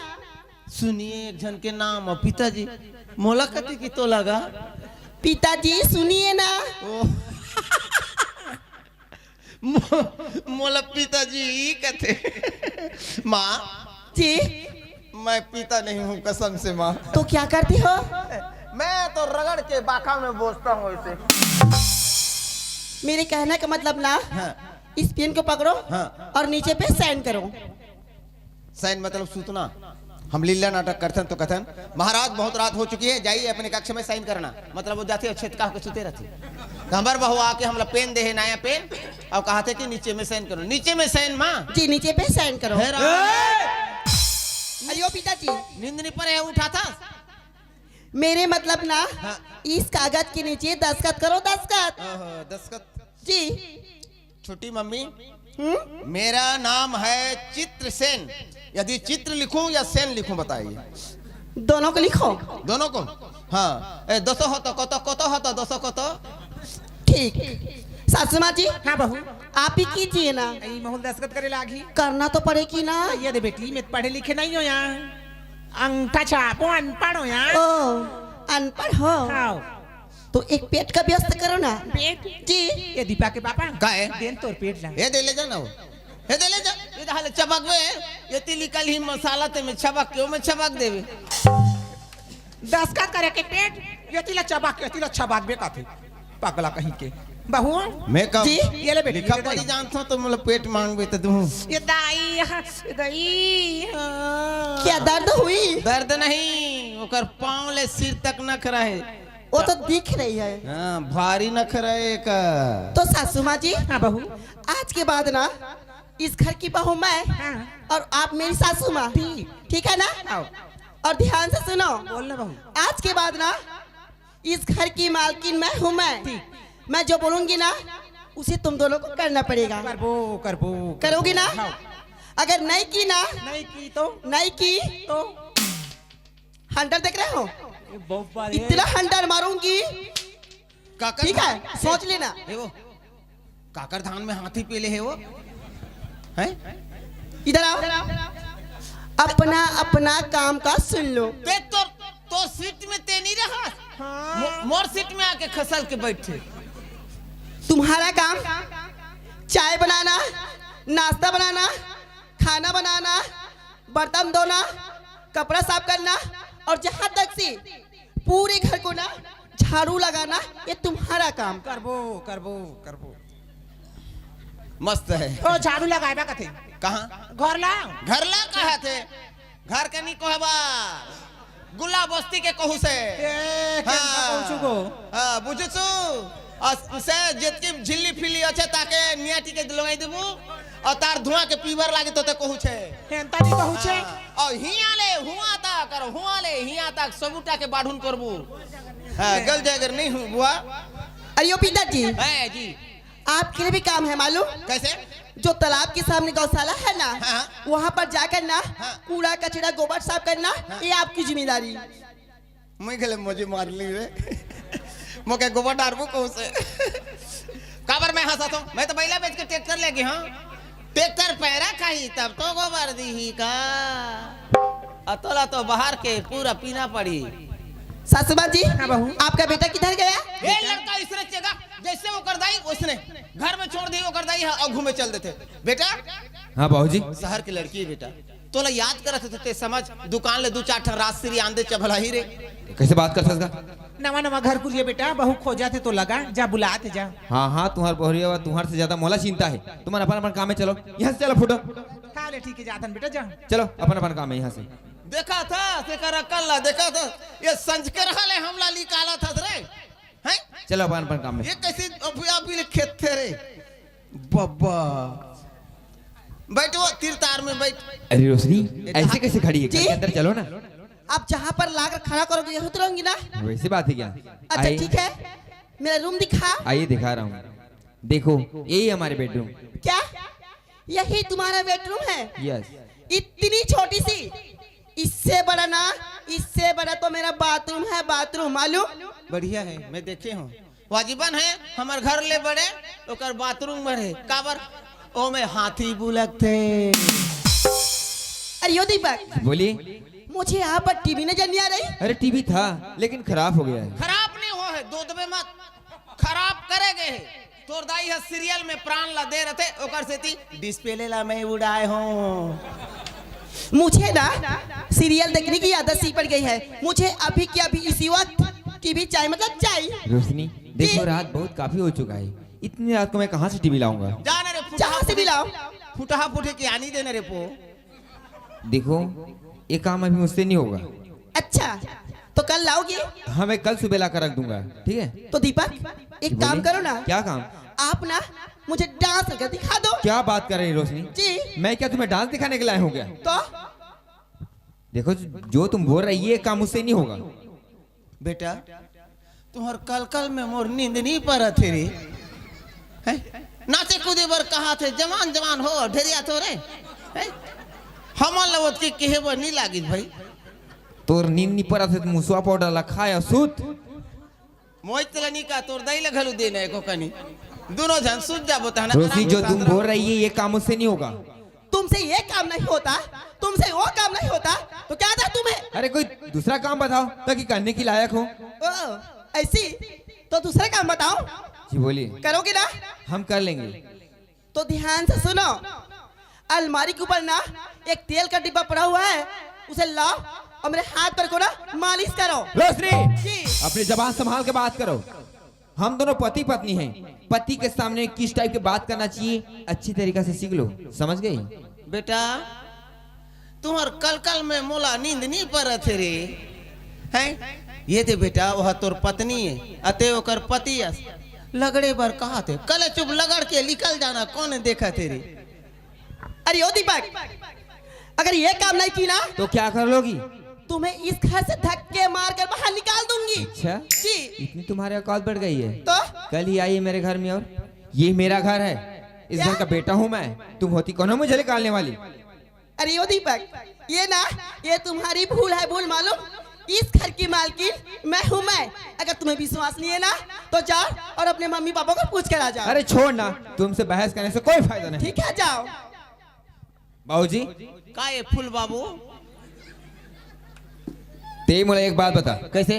सुनिए, एक झन के नाम हे पिताजी। मोला कथे कि तो लगा। पिताजी, सुनिए ना। ओ। मो-, मोला पिताजी कथे। माँ। जी। मैं पीता नहीं हूँ कसम से माँ। तो क्या करते हो? मैं तो रगड़ के बाखा में बोसता हूँ ऐसे। मेरे कहने का मतलब ना, हाँ। इस पेन को पकड़ो हाँ। और नीचे पे साइन करो। साइन मतलब सूतना। हम लीला नाटक करथन तो कथन, "महाराज, बहुत रात हो चुकी है, जाइए अपने कक्ष में साइन करना।" मतलब वो जाथे, "अच्छे, का होके सुते रहथे।" तो हमर बहू आके हमला पेन दे हे, नया पेन, और कहाथे कि नीचे में साइन करो। नीचे में साइन, माँ? जी, नीचे पे साइन करो। हे राम। अयो पिताजी। नींद नहीं पड़े, उठाथा? मेरे मतलब ना, हाँ। इस कागज के नीचे दस्तखत करो, दस्तखत। ओहो, दस्तखत। जी। छोटी मम्मी, हम्म? मेरा नाम है चित्रसेन। यदि चित्र लिखूं या सेन लिखूं, बताइए। दोनों को लिखो। दोनों को? हाँ। ए, दसो हो तो, कतो, कतो हो तो, दसो कतो। ठीक। सासू माँ जी, हाँ बहू। आप ही कीजिए ना। ए, महूं ल दस्तखत करे लागही। करना तो पड़ेगी ना। ये दे बेटी, मैं पढ़े लिखे नहीं हो यार, अंगठा छाप हो, अनपढ़ हो यार। ओ, अनपढ़ हो। हाँ। तो एक पेट का व्यवस्था करो ना। पेट? जी। ये दीपा के पापा। का है? देन तोर पेट ला। ये दे ले जा ना वो। ये दे ले जा। ये तो हाल चबक में है। ये तिली कल ही मसाला ते में चबक के, वो में चबक देवे। दस्तखत करे के पेट, ये तिला चबक के, ये तिला चबक बे काथे। पगला कहीं के। बहू। मैं कब जी? ये ले बेटी, लिखा ये पढ़ी दे। जानता हूँ तो मतलब पेट मांगबे तो दूँ। ये दाई, ये दाई, हाँ। क्या दर्द हुई? दर्द नहीं, ओकर पाँव ले सिर तक नखरा है। वो तो दिख रही है। हाँ, भारी नखरा है का। तो सासू माँ जी, हाँ बहू। आज के बाद ना, इस घर की बहू मैं हाँ। और आप मेरी सासू माँ। ठीक। ठीक है ना? आओ। और ध्यान से सुनो। बोल ना बहू। आज के बाद ना, इस घर की मालकिन मैं हूँ मैं। ठीक। मैं जो बोलूंगी ना, उसे तुम दोनों को करना पड़ेगा। करबो, करबो, करोगी ना? हाँ। अगर नहीं की ना, नहीं की तो? नहीं की तो? हंटर देख रहे हो? ये बहुत बार है। इतना हंटर मारूंगी। काकर ठीक है, धान सोच लेना। ए वो, काकर धान में हाथी पेले है वो? हैं? इधर आओ। अपना, अपना काम का सुन लो। ते तोर, तोर सीट में ते नहीं रहा? हाँ। मो-, मोर सीट में आके खसल के बैठे। तुम्हारा काम चाय बनाना, नाश्ता बनाना, खाना बनाना, बर्तन धोना, कपड़ा साफ करना और जहाँ तक से पूरे घर को ना झाड़ू लगाना, ये तुम्हारा काम। करबो, करबो, करबो। मस्त है। ओ, झाड़ू लगाए बा कथे। कहाँ? घर ला। घर ला कहा थे? घर के नहीं कहबा। गुला बस्ती के कहू से। ए, केंद्र हाँ। कहू छुगो। हाँ, बुझुसु। अस-, से जितकी झिल्ली फिल्ली अच्छे ताके नियाटी के दिलवाई देबू। और तार धुआं के पीवर लागे तो ते कहू छे। हेंता नहीं कहू छे। हाँ। और हिया ले हुआ तक, और हुआ ले हिया तक सबूटा के बाढ़ुन करबू। हाँ, गल जागर नहीं हूँ बुआ। अरे ओ पिताजी। है जी। आपके लिए भी काम है मालूम? कैसे? जो तालाब के सामने गौशाला है ना, हाँ। वहाँ पर जाकर ना हाँ। कूड़ा, कचरा, गोबर साफ करना, हाँ। ये आपकी जिम्मेदारी। मैं गले मजे मार ली रे। मोके गोबर डारबो कहू से। काबर मैं हंसा तो? मैं तो बैला बेच के ट्रैक्टर लेगे हूँ। ट्रैक्टर पैरा खाही तब तो गोबर दीही का। अतोला तो बाहर के पूरा पीना पड़ी। सासू माँ जी, हाँ बहू। आपका बेटा किधर गया? ये लड़का इसने चेगा, जैसे ओकर दाई उसने घर में छोड़ दी, ओकर दाई और घूमे चल देते। बेटा, हाँ बाबूजी। शहर के लड़की बेटा, तोला याद करत हे तो ते समझ, दुकान ले दू चार ठन राजश्री आन दे चभलाही रे। कैसे बात कर सकता? नवा नवा घर कुरिया बेटा, बहू खोजत हे तो लगा, जा बुलात हे जा। हाँ हाँ, तुम्हार बहुरिया बा, तुम्हार से ज्यादा मोला चिंता है। तुमन अपन अपन काम में चलो, यहाँ से चलो फुटो। हाँ ले ठीक है, जाथन बेटा जा। चलो अपन अपन काम में यहाँ से। देखा था, तेकर अकल ला देखा था, ये संझ के रहले हमला निकाला था रे। हैं? चलो अपन अपन काम में। ये कैसे अभी अभी ले खेत थे रे? बब्बा। बैठो तीर तार में बैठ। अरे रोशनी, ऐसे कैसे खड़ी है? घर जी? के अंदर चलो ना। आप जहाँ पर लाकर खड़ा करोगे, यहीं उतरूंगी ना। वैसी बात है क्या? अच्छा आइए। ठीक है, मेरा रूम दिखा। आइए दिखा रहा हूँ। देखो, यही हमारे बेडरूम। क्या यही तुम्हारा बेडरूम है? यस। इतनी छोटी सी, इससे बड़ा ना, इससे बड़ा तो मेरा बाथरूम है, बाथरूम मालूम? बढ़िया है, मैं देखे हूँ। वाजिबन है, हमर घर ले बड़े ओकर बाथरूम बड़े। काबर? ओमे हाथी बुलक थे। अरे यो दीपक, बोलिए। मुझे यहाँ पर टीवी नजर नहीं आ रही। अरे टीवी था, लेकिन खराब हो गया है। खराब नहीं हो है, दो दबे मत। खराब करे गए है। तोर दाई ह सीरियल में प्राण ला दे रथे, ओकर सेती डिस्प्ले ला मैं उड़ाए हूँ। मुझे ना सीरियल देखने की आदत सी पड़ गई है। मुझे अभी के अभी इसी वक्त टीवी चाहिए, मतलब चाहिए। रोशनी, देखो जी। रात बहुत काफी हो चुका है, इतनी रात को मैं कहाँ से टीवी लाऊंगा? जा ना रे, फुटहा जहाँ से भी फुटी, लाओ। फुटहा फुटी की आनी देना रे पो। देखो, ये काम अभी मुझसे नहीं होगा। अच्छा, तो कल लाओगे? हाँ, मैं कल सुबह ला कर रख दूंगा, ठीक है? तो दीपक, एक बोलिए। काम करो ना। क्या काम? आप ना मुझे डांस करके दिखा दो। क्या बात कर रही है रोशनी? जी। मैं क्या तुम्हें डांस दिखाने के लाया हूँ क्या? तो देखो, जो तुम बोल रही है, ये काम मुझसे नहीं होगा। बेटा, तुम्हार कल कल में मोर नींद नहीं परत हे रे। हैं? नाचे कूदे बर कहा थे, जवान जवान हो, ढेरिया तो रे। हैं? हमन ल ओतके कहे बर नहीं लागिस भाई। तोर नींद नहीं परत हे, तो मुसवा पाउडर ला खा या सूत। मोहित ला नहीं का, तोर दाई ला घलू देना एको कनी। दोनों झन सूत जाबो तहन रोशनी, आराम जो से तुम बोल रही है, ये काम मुझसे नहीं होगा। तुमसे ये काम नहीं होता, तुमसे वो काम नहीं होता, तो क्या था तुम्हें? अरे, कोई दूसरा काम बताओ, ताकि करने के लायक हो। ओ, ऐसी? तो दूसरा काम बताओ। जी, बोलिए। करोगे ना? हम कर लेंगे। तो ध्यान से सुनो, अलमारी के ऊपर ना एक तेल का डिब्बा पड़ा हुआ है, उसे लाओ और मेरे हाथ पर को ना मालिश करो। रोशनी, जी। अपनी जबान संभाल के बात करो। हम दोनों पति पत्नी हैं, पति के सामने किस टाइप के बात करना चाहिए, अच्छी तरीका से सीख लो, समझ गई? बेटा, तुम्हार कल कल में मोला नींद नहीं परत हे रे। हैं? ये दे बेटा, वह तोर पत्नी है, अते ओकर पति अस। लगड़े बर कहा थे, कल चुप लगड़ के निकल जाना, कौन देखत हे रे? अरे ओ दीपक, अगर ये काम नहीं की ना, तो क्या कर लोगी? तुम्हें इस घर से धक्के मार कर बाहर निकाल दूंगी। अच्छा? जी। इतनी तुम्हारी औकात बढ़ गई है? तो? कल ही आई है मेरे घर में और ये मेरा घर है, इस क्या? घर का बेटा हूँ मैं, तुम होती कौन हो मुझे निकालने वाली? अरे ओ दीपक, ये ना, ये तुम्हारी भूल है, भूल मालूम? इस घर की मालकिन मैं हूँ मैं। अगर तुम्हें विश्वास नहीं है ना, तो जाओ और अपने मम्मी पापा को पूछ कर आ जाओ। अरे छोड़ ना, तुमसे बहस करने से कोई फायदा नहीं। ठीक है, जाओ। बाबूजी। का ये फूल बाबू? ते मोला एक बात बता। कैसे?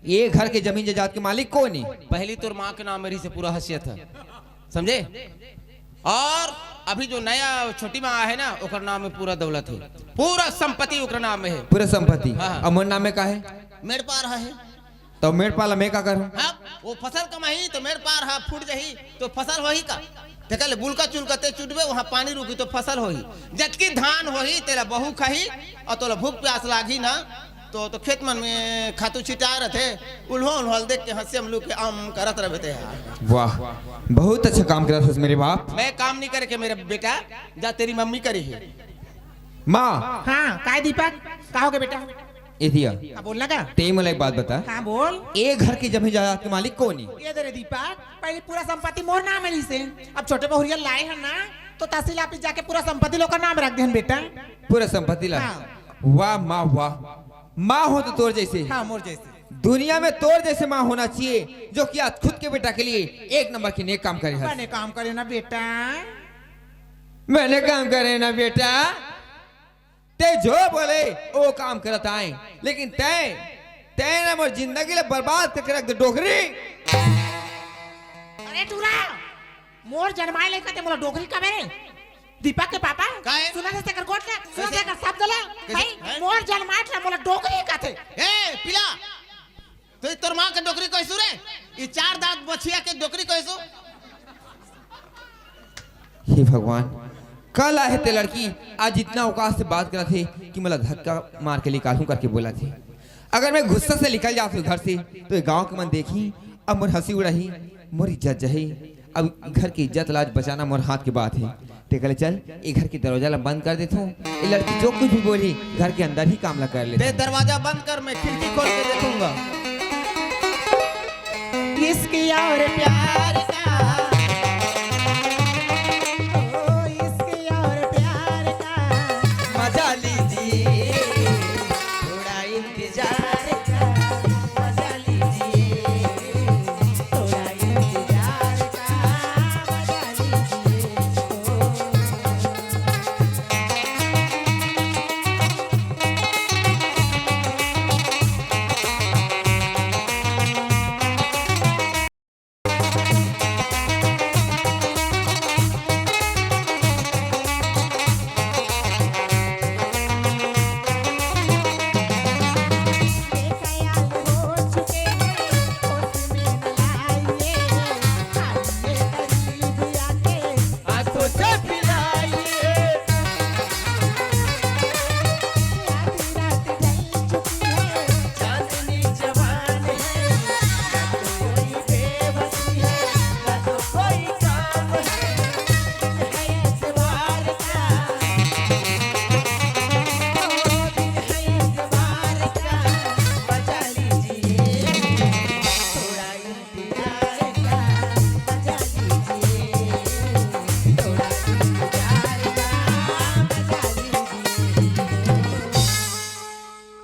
ये घर के जमीन जायदाद के मालिक कौन है? पहली तोर माँ के नाम में रही से पूरा हैसियत है, समझे? और अभी जो नया छोटी माँ है ना, ओकर नाम में पूरा दौलत है, पूरा संपत्ति ओकर नाम में है। पूरा संपत्ति? हाँ, हाँ। और मोर नाम में का है? मेड़ पार है। तो मेड़ पाला मैं का करूं? हाँ, वो फसल कमाही तो मेड़ पार हा फूट जाही तो फसल होही का? तेकर ले बुलका चुलका ते चुटबे, वहाँ पानी रुकी तो फसल होही। जतकी धान होही तेला बहू खाही, और तोला भूख प्यास लागही ना, तो, तो खेत मन में खातू छिटा रहते, उल्हो उल्हो देख के हंसी हम लोग के आम करत रहबे ते हा। वाह, बहुत अच्छा काम करत हस मेरे बाप। मैं काम नहीं करे के मेरे बेटा, जा तेरी मम्मी करी है। माँ। हाँ, काय दीपक? का हो गया बेटा? ए दिया। हाँ, बोल ना का? ते मोला एक बात बता। हाँ, बोल। ए घर के जमीन जायदाद के मालिक कौन है? ये दे रे दीपक, पहले पूरा संपत्ति मोर नाम में रहिसे। अब छोटे बहुरिया लाए हन ना, तो तहसील ऑफिस जाके पूरा संपत्ति लोग का नाम रख देहन बेटा। पूरा संपत्ति ला? हाँ। वाह माँ, वाह। माँ हो तो तोर जैसे। हाँ, मोर जैसे। दुनिया में तोर जैसे माँ होना चाहिए, जो कि आज खुद के बेटा के लिए एक नंबर के नेक काम करे हस। मैंने काम करे ना बेटा। मैंने काम करे ना बेटा। ते जो बोले, वो काम करत आए, लेकिन तै, तै ना मोर जिंदगी ले बर्बाद करके रख दे, डोकरी। अरे टूरा, मोर जनमाए लइका ते मोला डोकरी कबे रे? दीपक के पापा, का हे? सुनत हस तेकर गोठ ला, सुनत हस तेकर शब्द ला। कइसे? भाई, हैं? मोर जनमात ला मोला डोकरी कथे। ए, पिला, तो तोर माँ के डोकरी कइसू रे? ये चार दांत बछिया के डोकरी कइसू? हे भगवान, काला हे ते लड़की, आज इतना औकात से बात करत हे कि मोला धक्का मार के निकालहूं करके बोलत हे। अगर मैं गुस्सा से निकल जात हों घर से, तो ये गांव के मन देखही, अब मोर हंसी उड़ाही, मोर इज्जत जाही। अब घर के इज्जत लाज बचाना मोर हाथ के बात हे। तेकर ले चल, ये घर के दरवाजा ला बंद कर देथों। ये लड़की जो कुछ भी बोलही, घर के अंदर ही काम ला कर लेथों। ते दरवाजा बंद कर, मैं खिड़की खोल के देखूंगा। इश्क और प्यार का, ओ, इश्क और प्यार का मजा लीजिए, थोड़ा इंतजार का मजा लीजिए, थोड़ा इंतजार का मजा लीजिए।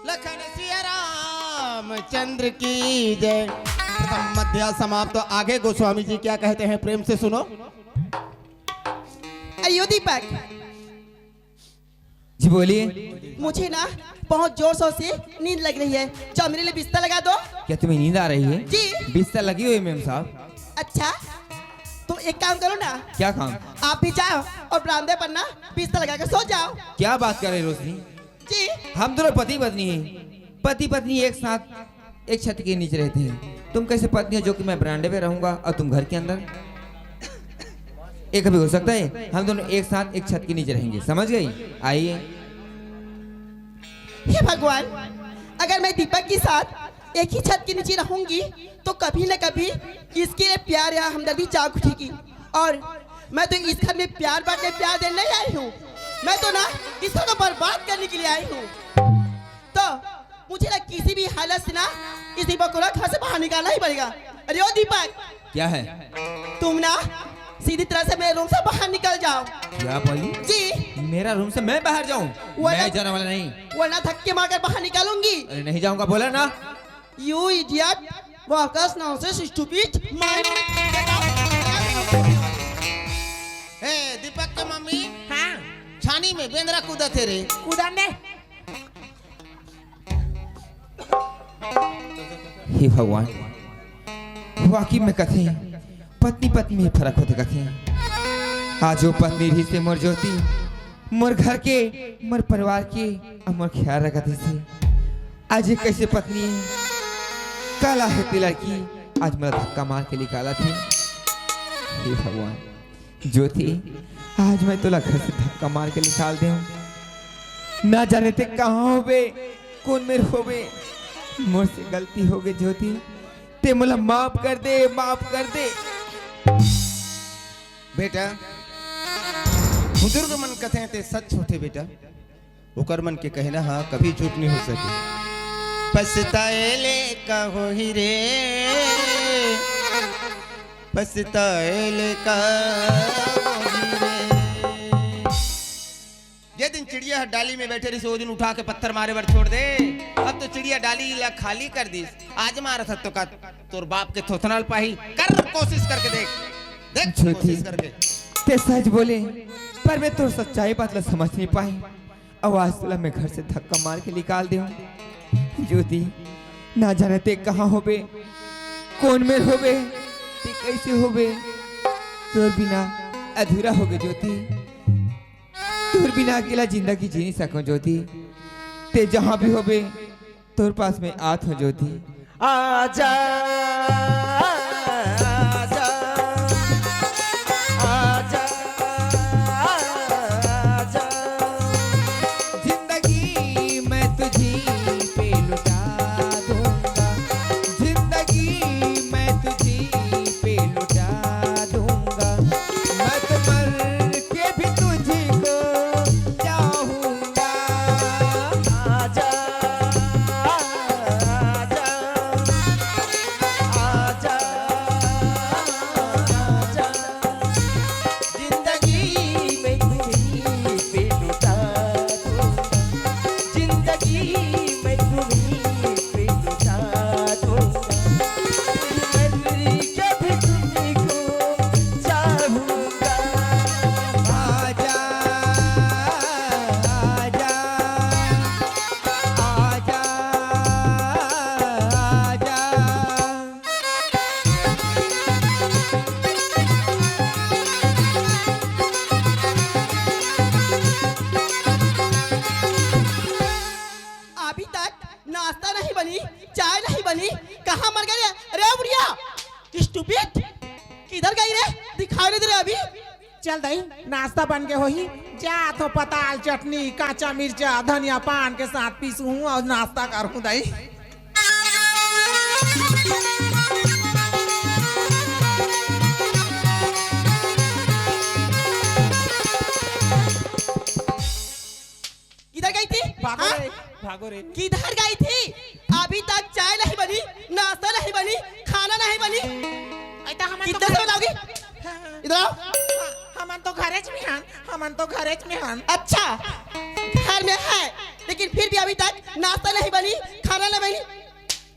लखन सिया रामचंद्र की जय। प्रथम मध्या समाप्त। तो आगे गोस्वामी जी क्या कहते हैं, प्रेम से सुनो। अयो दीपक, जी बोलिए। मुझे ना बहुत जोर शोर से नींद लग रही है, जाओ मेरे लिए बिस्तर लगा दो। क्या तुम्हें नींद आ रही है? जी। बिस्तर लगी हुई है मेम साहब। अच्छा, तो एक काम करो ना। क्या काम? आप भी जाओ और बरामदे पर ना बिस्तर लगा के सो जाओ। क्या बात कर रहे रोशनी? जी। हम दोनों पति पत्नी हैं, पति पत्नी एक साथ एक छत के नीचे रहते हैं। तुम कैसे पत्नी हो जो कि मैं बरामदे में रहूंगा और तुम घर के अंदर? ये कभी हो सकता है? हम दोनों एक साथ एक छत के नीचे रहेंगे, समझ गई? आइए। हे भगवान, अगर मैं दीपक के साथ एक ही छत के नीचे रहूंगी तो कभी न कभी इसके लिए प्यार या हमदर्दी जाग उठेगी। और मैं तो इस घर में प्यार बांटने, प्यार देने नहीं आई हूँ, मैं तो ना इस घर को बर्बाद करने के लिए आई हूँ। तो मुझे ना किसी भी हालत से ना इस दीपक को ना घर से बाहर निकालना ही पड़ेगा। अरे ओ दीपक, क्या है? तुम ना सीधी तरह से मेरे रूम से बाहर निकल जाओ। क्या बोली? जी। मेरा रूम से मैं बाहर जाऊं? वरना मैं जाने वाला नहीं। वरना धक्के मारकर बाहर निकालूंगी। अरे नहीं जाऊंगा, बोला ना। You idiot, workers, nonsense, stupid, man। ए, दीपक के मम्मी। हाँ। छानी में बेंदरा कूदत हे रे। कूदन दे। हे भगवान, वाकई में कथे, पत्नी पत्नी में फरक होथे कथे। आज वो पत्नी रहिसे मोर ज्योति, मोर घर के, मोर परिवार के, अउ मोर ख्याल रखत रहिसे। आज ये कैसे पत्नी हे? काला हे ते लड़की, आज मोला धक्का मार के निकालत हे। हे भगवान, ज्योति, आज मैं तोला घर से धक्का मार के निकाल देंव। ना जाने ते कहाँ होबे, कोन मेर होबे। मोर से गलती होगे ज्योति, ते मोला माफ कर दे, माफ कर दे। बेटा, बुजुर्ग मन कथे ते सच होथे बेटा। ओकर मन के कहना हा कभी झूठ नहीं हो सके। पछताए ले का होही रे, पछताए ले का होही रे। जे दिन चिड़िया ह डाली में बैठे रहिस, ओ दिन उठा के पत्थर मारे बर छोड़ दे। अब तो चिड़िया डाली ला खाली कर दिस। आज मारत ह तो का तोर बाप के थोथना ल पाही। कर कोशिश करके देख, देख ज्योति, कोशिश करके। ते सच बोले, पर मैं तोर सच्चाई बात ला समझ नहीं पाए। अउ आज तोला मैं घर से धक्का मार के निकाल देंव। ज्योति, ना जाने ते कहाँ होबे, कोन मेर होबे, ते कैसे होबे, तोर बिना अधूरा होगे ज्योति। तोर बिना अकेला जिंदगी जी नहीं सकूं ज्योति। ते जहां भी होबे, तोर पास में आत हो ज्योति। आजा, आजा, आजा, आजा। जिंदगी मैं तुझी पे लुटा दूंगा, जिंदगी मैं तुझी पे लुटा दूंगा। मैं तो मर के भी तुझको चाहूंगा। आजा, आजा, आजा, आजा। जिंदगी मैं तुझी पे लुटा दूंगा, जिंदगी मैं तुझी पे लुटा दूंगा। मर के भी तुझको चाहूंगा। आजा, आजा, आजा, आजा। अभी तक नाश्ता नहीं बनी, चाय नहीं बनी, कहाँ मर गई रे? अरे बुढ़िया, स्टूपिड, किधर गई रे? दिखाई नहीं दे रहे अभी। चल दई, नाश्ता बन के होही, जा तो पताल चटनी, काचा मिर्चा, धनिया पान के साथ पीसू हूँ और नाश्ता करूँ दई। किधर गई थी? भागो हाँ? रे, भागो रे। किधर गई थी? अभी तक चाय नहीं बनी, नाश्ता नहीं बनी, खाना नहीं बनी। ऐ तो हमन तो कितना समय लाओगी? हाँ। इधर आओ। हमन तो घरेच में हन, हमन तो घरेच में हन। अच्छा, घर में है, लेकिन फिर भी अभी तक नाश्ता नहीं बनी, खाना नहीं बनी।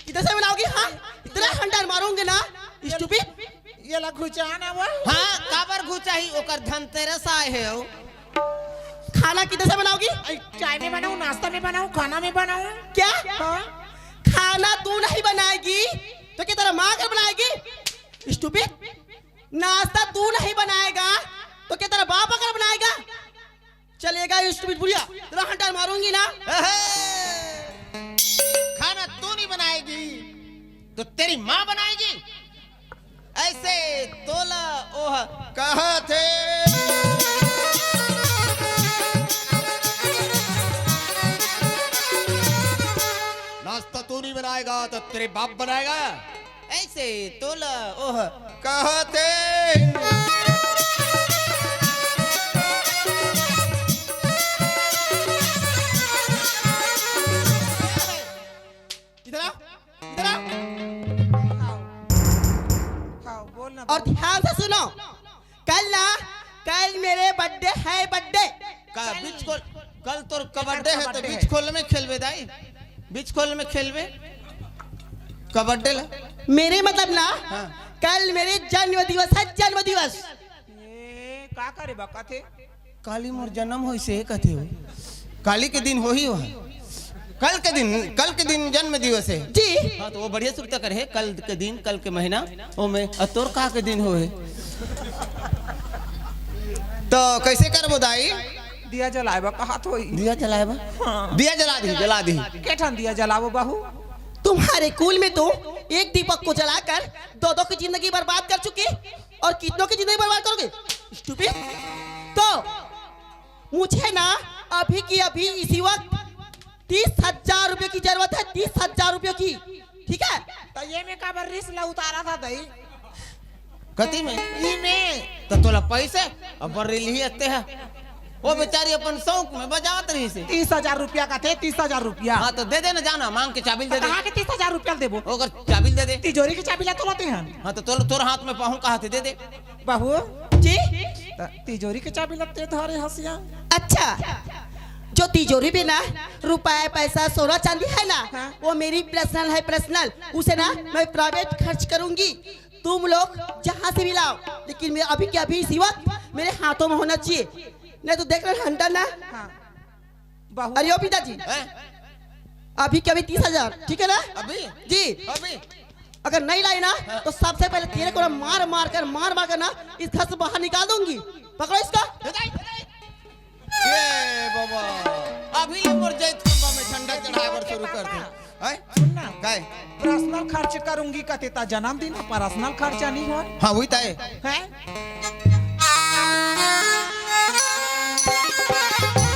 किधर से बनाओगी? हाँ, इतना हंटर मारूंगी ना, स्टूपिड। ये ला घुचा ना वो। हाँ, काबर घुचा ही? ओकर धनतेरस आए हे ओ। खाना किधर से बनाओगी? अई, चाय में बनाऊं, नाश्ता में बनाऊं, खाना में बनाऊं? क्या? हाँ। खाना तू नहीं बनाएगी तो क्या तेरा माँ अगर बनाएगी? स्टूपिड। नाश्ता तू नहीं बनाएगा तो क्या तेरा बाप अगर बनाएगा? चलेगा स्टूपिड बुढ़िया, तेरा हंटर मारूंगी ना। अहे! खाना तू नहीं बनाएगी तो तेरी माँ बनाएगी। ऐसे तोला ओह कहा थे। नाश्ता तू नहीं बनाएगा तो तेरे बाप बनाएगा। ऐसे तोला ओह कहा थे। इधर आओ, इधर आओ। हाँ, बोल ना, और बोल। ध्यान से सुनो, कल ना, कल मेरे बर्थडे है, बर्थडे। का कल। बीच खोल, कल तोर कबड्डे है तो बीच खोल में खेलबे दाई, बीच खोल में खेलबे कबड्डे ला। मेरे मतलब ना, हाँ। कल मेरे जन्म दिवस है, जन्म दिवस। ये का करे बा कथे? काली मोर जन्म होइसे कथे हो। काली के दिन होही हो। कल के दिन, कल के दिन जन्म दिवस है। जी। हाँ, तो वो बढ़िया सुरता करे है। कल के दिन, कल के महीना, ओ में, अ, तोर का के दिन होहे? तो कैसे करबो दाई? दिया जलाए बा, कहा तो ही। दिया जलाए बा? हाँ। दिया जला दी, जला दी। के ठन दिया जलाबो बहू? तुम्हारे कुल में तो एक दीपक को जलाकर दो दो की जिंदगी बर्बाद कर चुके और कितनों की जिंदगी बर्बाद करोगे? स्टूपिड। तो मुझे ना अभी की अभी इसी वक्त तीस हजार रुपए की जरूरत है, तीस हजार रुपयों की, ठीक है? तो ये में काबर रिस ला उतारा था दई? कती में? ई में। तो तोला पैसे अब बर रही हते है। वो बेचारी अपन शौक में बजावत रही से। तीस हजार रुपया का थे, तीस हजार रुपया। हाँ, तो दे दे ना, जाना, मांग के चाबी दे दे। कहाँ के तीस हजार रुपया देबो? ओकर चाबी दे दे। तिजोरी की चाबी ला तोला ते हन। हाँ, तो तोला, तोर हाथ में पाहूं कहा थे, दे दे। बहू जी। त तिजोरी के चाबी लगते धरे हसिया। अच्छा, जो तिजोरी में ना रुपया, पैसा, सोना, चांदी है ना, हाँ। वो मेरी पर्सनल है, पर्सनल। उसे ना मैं प्राइवेट खर्च करूंगी। तुम लोग जहां से भी लाओ, लेकिन मैं अभी के अभी इसी वक्त मेरे हाथों में होना चाहिए, नहीं तो देख रहे हंटर ना। हाँ। बहू। अरे ओ पिताजी, हैं? अभी के अभी तीस हजार, ठीक है ना? अभी? जी। अभी? अगर नहीं लाई ना, हाँ। तो सबसे पहले तेरे को ना मार मार कर, मार मार कर ना इस घर से बाहर निकाल दूंगी। पकड़ो इसका। ए दाई, ए दाई। ए बाबा, अभी ले मोर जैतखाम में झंडा चढ़ाए बर शुरू कर दे। हैं? सुन ना, काय? पर्सनल खर्च करूंगी कते ता जन्मदिन में पर्सनल खर्चा नहीं हो। हाँ, वही ताय। हैं?